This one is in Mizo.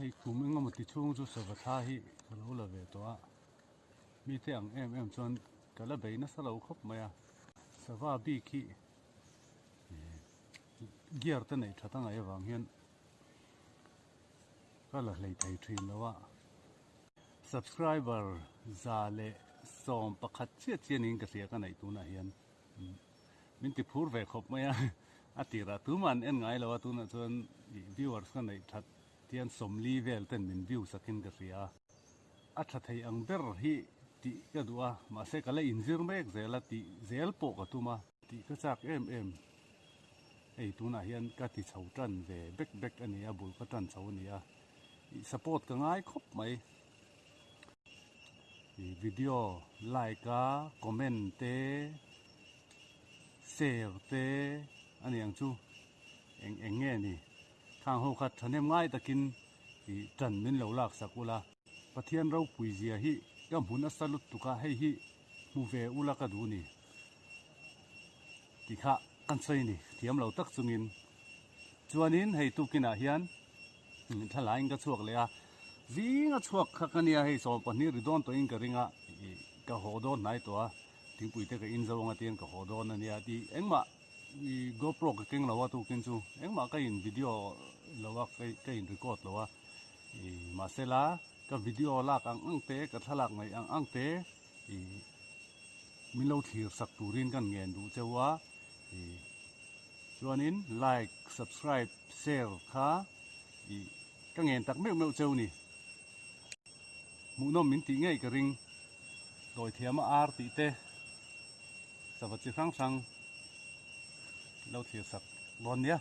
Hei kum engemaw ti chhung chu sava thla hi ka lo la ve tawh a, mite ang em em chuan ka la bei nasa lo khawp mai a, sava bik hi gear te neih that a ngaih avang hian ka la hlei thei thin lo a. Subscriber 111 chiah chiah niin ka hria ka neih tunah hian min ti phur ve khawp mai a, a tirah tumah an en ngai lo a, tunah chuan viewers ka neih that hian 40 vel ten min view sakin ka hria a, a tha thei ang ber hi tih ka duh a, mahse ka la inzir mek zel a tih zel pawh ka tum a. Tih ka chak em em, hei tunah hian ka ti chho tan ve bek bek a ni a, bul ka tan chho a ni a, ih support ka ngai khawp mai. Ih video like a comment te share te a ni ang chu eng eng nge ni khang ho kha thahnem ngai takin ih tan min lo lak sak ula. Pathian ropui zia hi ka hmu nasa lutuk a, hei hi hmu ve ula ka duh ni tih kha kan sawi ni thiam lo tak chungin chuanin hei tukinah hian thlalaiin ka chhuak leh a, zing a chhuak kha ka nia hei 12 ri dawn tawhin ka ring a, ka haw dawn hnai tawh a, thingpui te ka in zo anga tihian ka haw dawn a nia tih engmah GoPro ka keng lo a tukin chu engmah ka in video lo a ka in record lo a, mahsela ka video lak ang ang te ka thlalak ngaih ang ang te min lo thlir sak turin kan ngen duh cheu a, chuanin like, subscribe, share kha ka ngen tak meuh meuh cheu ni. Hmuhnawm min tih ngei ka ring, dawithiam a ar tih te sava chi hrang hrang lo thlir sak dawn nia.